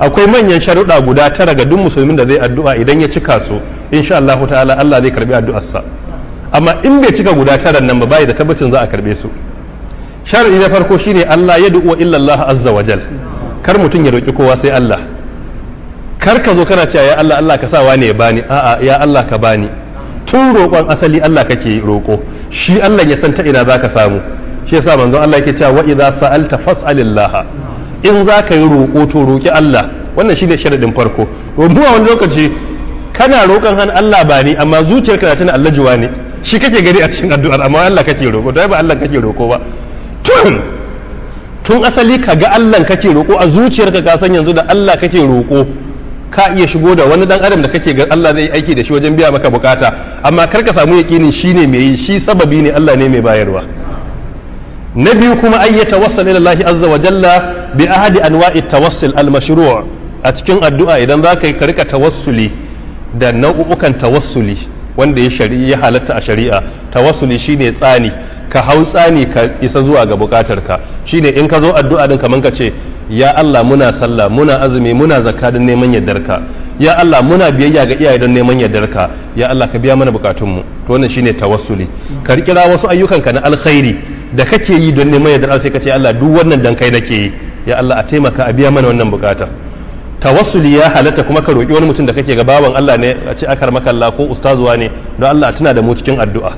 Akwai manyan sharuɗa guda 9 ga duk musulmin da zai addu'a. Idan ya cika su, insha Allah ta'ala Allah zai karbi addu'arsa. Amma in bai cika guda 9 nan ba, bai da tabbacin za a karbe su. Sharadi na farko shine ألا يدعو إلا الله عز وجل. Kar mutum ya roki kowa sai Allah. Kar ka zo kana cewa, "Ya Allah, Allah ka sa wane ya bani." A'a, "Ya Allah, ka bani." Tun roƙon asali Allah kake roƙo, shi Allah ya san ta ina zaka samu. Shi yasa manzon Allah yake cewa, "وإذا سألت فاسأل الله." In za ka yi roƙo, to roƙi Allah. Wannan shine sharadin farko. Mu a wani lokaci kana roƙon han "Allah, bani", amma zuciyarka na tuna Allah juwa ne shi kake gani a cikin addu'ar, amma Allah kake roƙo. To ba Allah kake roƙo ba. Tun asali ka ga Allah kake roƙo a zuciyarka, ka san yanzu da Allah kake roƙo. Ka iya shigo da wani dan adam da kake ga Allah zai aiki da shi wajen biya maka bukata, amma kar ka samu yaƙinin shine mai yi. Shi sababi ne, Allah ne mai bayarwa. Na biyu kuma, أن يتوسل إلى الله عز وجل بأحد أنواع التوسل المشروع. A cikin addu'a idan za ka yi, ka rika tawassuli da nau'ukan tawassuli wanda ya shari'a, ya halatta a shari'a. Tawassuli shine tsani, ka hau tsani ka isa zuwa ga bukatarka. Shine in ka zo addu'a din, kaman ka ce, "Ya Allah, muna sallah, muna azumi, muna zakka don neman yardarka. Ya Allah, muna biyayya ga iyaye don neman yardarka. Ya Allah, ka biya mana bukatunmu." To wannan shine tawassuli. Ka kira wasu ayyukanka na alkhairi da kake yi don neman yardar, sai ka ce, "Allah, duk wannan dan kai nake yi. Ya Allah, a taimaka a biya mana wannan bukata." Tawassuli ya halatta kuma ka roki wani mutum da kake ga bawan Allah ne, a ce akar makalla ko ustazuwa ne, "Don Allah, a tuna da mu cikin addu'a."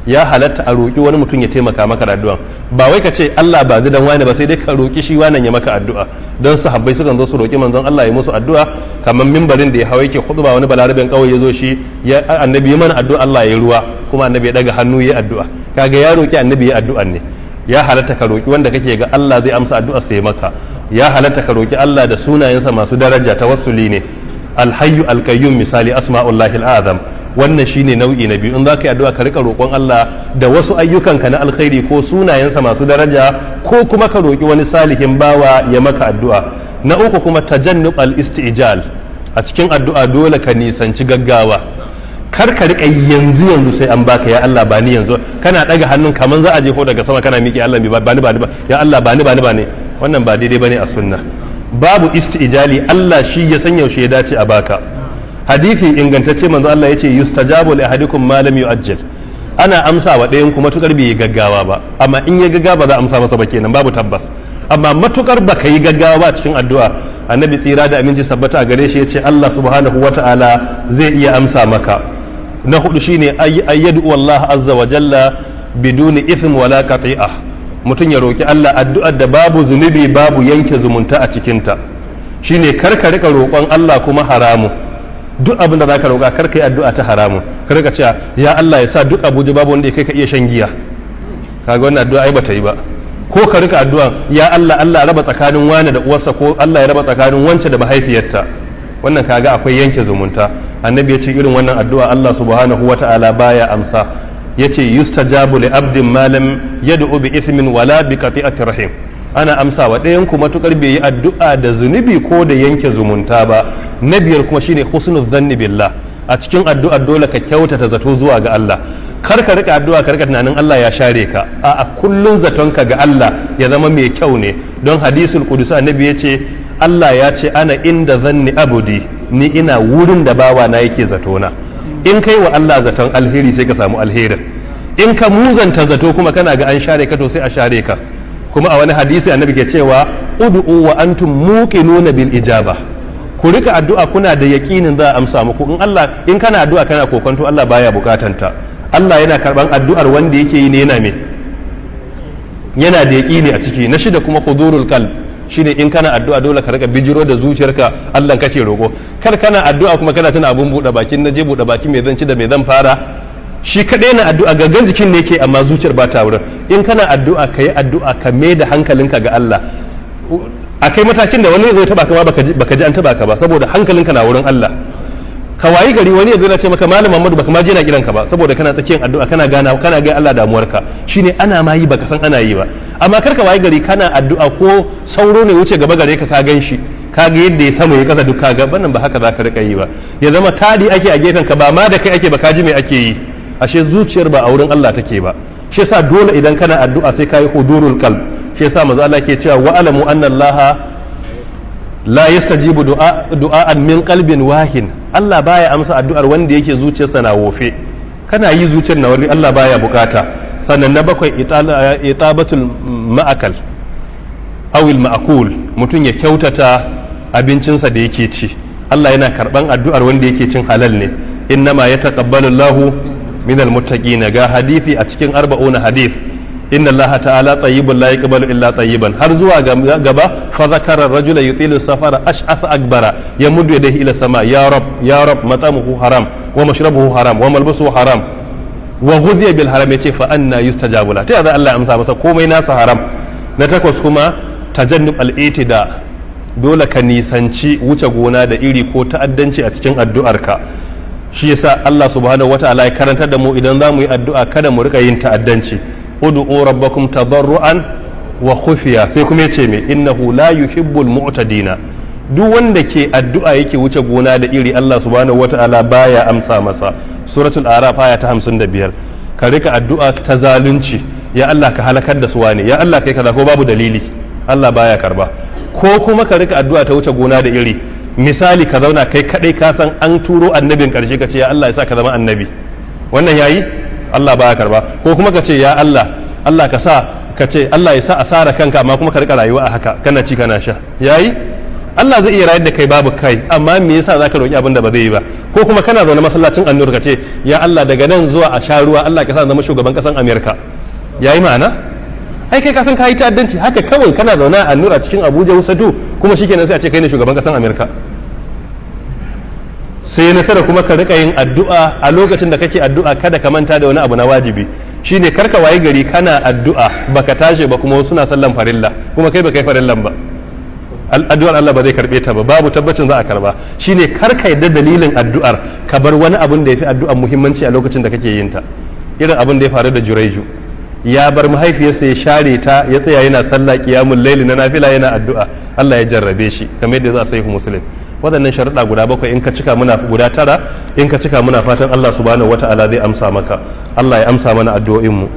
Ya halatta a roki wani mutum ya taimaka maka da addu'a. Ba wai ka ce "Allah, ba dan wani ba", sai dai ka roki shi wannan ya maka addu'a. Don sahabbai sukan zo su roki manzon Allah ya musu addu'a, kamar mimbarin da ya hawa yake khutba, wani balarabin kauye ya zo shi ya, "Annabi, ya mana addu'a Allah ya ruwa." Kuma annabi ya daga hannu ya addu'a. Kaga ya roki annabi ya addu'an ne. Ya halatta ka roki wanda kake ga Allah zai amsa addu'ar sai maka. Ya halatta ka roki Allah da sunayensa masu daraja, tawassuli ne, الحي القيوم misali, أسماء الله الأعظم. Wannan shine nau'i na biyu. In za ka yi addu'a, ka rika roƙon Allah da wasu ayyukanka na alkhairi ko sunayensa masu daraja, ko kuma ka roki wani salihin bawa ya maka addu'a. Na uku kuma, تجنب الاستعجال. A cikin addu'a dole ka nisanci gaggawa. Kar ka rika yanzu yanzu sai an baka, "Ya Allah, bani yanzu." Kana daga hannun kaman za a jefo daga sama, kana miƙe, "Allah, bani, bani, ya Allah, bani, bani, bani." Wannan ba daidai bane a sunna. Babu isti'jali. Allah shi ya san yaushe ya dace a baka. Hadisi ingantacce, manzo Allah yace, "يستجاب لأحدكم ما لم يعجل." Ana amsa wa ɗayan ku matukar bai yi gaggawa ba. Amma in ya gaggawa, ba za a amsa masa ba kenan, babu tabbas. Amma matukar baka yi gaggawa ba cikin addu'a, annabi tsira da aminci sabbata a gare shi yace Allah subhanahu wata'ala zai iya amsa maka. Na hudu shine أن يدعو الله عز وجل بدون إثم ولا قطيعة. Mutum ya roki Allah addu'ar da babu zunubi, babu yanke zumunta a cikinta. Shine kar ka rika roƙon Allah kuma haramu. Duk abin da zaka roƙa, kar ka yi addu'a ta haramu. Kar ka cewa, "Ya Allah, ya sa duk Abuja babu wanda ya kai ka iya shan giya." Kaga wannan addu'a ai bata yi ba. Ko ka rika addu'a, "Ya Allah, Allah raba tsakanin wani da uwarsa," ko "Allah ya raba tsakanin wance da mahaifiyarta." Wannan kaga akwai yanke zumunta. Annabi ya ce irin wannan addu'a Allah subhanahu wata'ala baya amsa. Yace, "يستجاب لعبد ما لم يدع بإثم ولا بقطيعة رحم." Ana amsa wa ɗayan ku matukar bai yi addu'a da zunubi ko da yanke zumunta ba. Na biyar kuma shine حسن الظن بالله. A cikin addu'a dole ka kyautata zato zuwa ga Allah. Kar ka rika addu'a ka rika tunanin Allah ya share ka. A kullun zatonka ga Allah ya zama mai kyau ne. Don hadisul qudsi, annabi ya ce Allah ya ce, "أنا عند ظن عبدي." Ni ina wurin da bawa na yake zatona. In kai wa Allah zaton alheri, sai ka samu alherin. In ka muzanta zato kuma, kana ga an share ka, to sai a share ka. Kuma a wani hadisi annabi ke cewa, "ادعوا وأنتم موقنون بالإجابة." Ku rika addu'a kuna da yaƙinin za a amsa muku. In Allah, in kana addu'a kana kokonto, Allah baya bukatanta. Allah yana karban addu'ar wanda yake yi ne yana me, yana da yaƙini a ciki. Na shida kuma, حضور القلب. Shine in kana addu'a dole ka rika bijiro da zuciyarka Allah kake roko. Kar kana addu'a kuma kana tuna abun buɗe bakin, na je buɗe baki me zan ci, da me zan fara. Shi kadai na addu'a, gangan jikin ne yake, amma zuciyar ba ta wurin. In kana addu'a, ka yi addu'a ka mai da hankalinka ga Allah. A kai matakin da wani zai taba ka ma baka ji an taba ka ba, saboda hankalinka na wurin Allah. Ka wayi gari wani ya zo na ce maka, "Malam Muhammadu," baka ma je na kiran ka ba, saboda kana tsakiyar addu'a, kana gana, kana ga Allah damuwarka. Shine ana ma yi baka san ana yi ba. Amma kar ka wayi gari kana addu'a, ko sauro ne wuce gaba gare ka, ka gan shi, ka ga yadda ya sama ya kasa duk ka ga wannan. Ba haka za ka rika yi ba. Ya zama tadi ake a gefen ka, ba ma da kai ake ba, ka ji me ake yi, ashe zuciyar ba a wurin Allah take ba. Shi yasa dole idan kana addu'a sai ka yi حضور القلب. Shi yasa manzo Allah ke cewa, "واعلموا أن الله La yastajibu du'a du'a'an min qalbin wahin. Allah baya amsa addu'ar wanda yake zuciyarsa na wofe. Kana yi zuciyar na wani, Allah baya bukata. Sannan na bakwai, itabatul ma'akal awil ma'akul, mutum ya kyautata abincinsa da yake ci. Allah yana karban addu'ar wanda yake cin halal ne. Innama yataqabbalu Allahu minal muttaqin. Ga hadisi a cikin Arba'una Hadith: inna Allah ta'ala tayyibun la yaqbalu illa tayyiban, har zuwa gaba. Fa zakara rajula yutilu safara, ash'ath akbara, yamuddu yadayhi ila sama, ya rab, ya rab, mat'amuhu haram wa mashrabuhu haram wa malbasuhu haram wa ghudhiya bil haram. Yace fa anna yustajabu la? Ta Allah ya amsa masa? Komai nasa haram. Na takwas kuma, tajannub al-i'tida. Dole ka nisanci wuce gona da iri ko ta'addanci a cikin addu'arka. Shi yasa Allah subhanahu wata'ala ya karantar da mu, idan za mu yi addu'a kada mu rika yin ta'addanci. Ud'u rabbakum tadarruan wa khufiya. Sai kuma yace me? Innahu la yuhibbul mu'tadina. Duk wanda ke addu'a yake wuce gona da iri, Allah subhanahu wata'ala baya amsa masa. Suratul Araf, aya ta 55. Ka rika addu'a ta zalunci: ya Allah, ka halakar da su wane, ya Allah, kai kaza, ko babu dalili, Allah baya karba. Ko kuma ka rika addu'a ta wuce gona da iri. Misali, ka zauna kai kadai, ka san an turo annabin karshe, ka ce ya Allah ya sa ka zama annabi. Wannan yayi? Allah baya karba. Ko kuma ka ce ya Allah, Allah ka sa, ka ce Allah ya sa asara kanka, amma kuma ka rika rayuwa a haka, kana ci kana sha. Yayi? Allah zai iya rayar da kai babu kai, amma me yasa zaka roki abin da ba zai yi ba? Ko kuma kana zaune masallacin Annur, ka ce ya Allah, daga nan zuwa a sha ruwa, Allah ka sa zama shugaban kasan Amerika. Yayi ma'ana? Ai kai ka san kayi ta'addanci. Haka kawai kana zaune a Annur a cikin Abuja Wuse 2, kuma shikenan sai a ce kai ne shugaban kasan Amerika. Sai na tara kuma, ka rika yin addu'a. A lokacin da kake addu'a, kada ka manta da wani abu na wajibi, shine karka waye gari kana addu'a baka tashi ba, kuma wasu suna sallan farilla, kuma kai baka yi farillan ba. Addu'ar Allah ba zai karbe ta ba, babu tabbacin za a karba. Shine karka yadda dalilin addu'ar ka bar wani abun da yafi addu'ar muhimmanci a lokacin da kake yin ta. Irin abin da ya faru da Juraiju, ya bar mahaifiyarsa, ya share ta, ya tsaya yana sallah qiyamul laili na nafila, yana addu'a, Allah ya jarrabe shi, kamar yadda za a Sahihu Muslim. Waɗannan sharuɗa guda bakwai in ka cika, muna guda tara in ka cika, muna fatan Allah subhanahu wata'ala zai amsa maka. Allah ya amsa mana addu'o'in mu.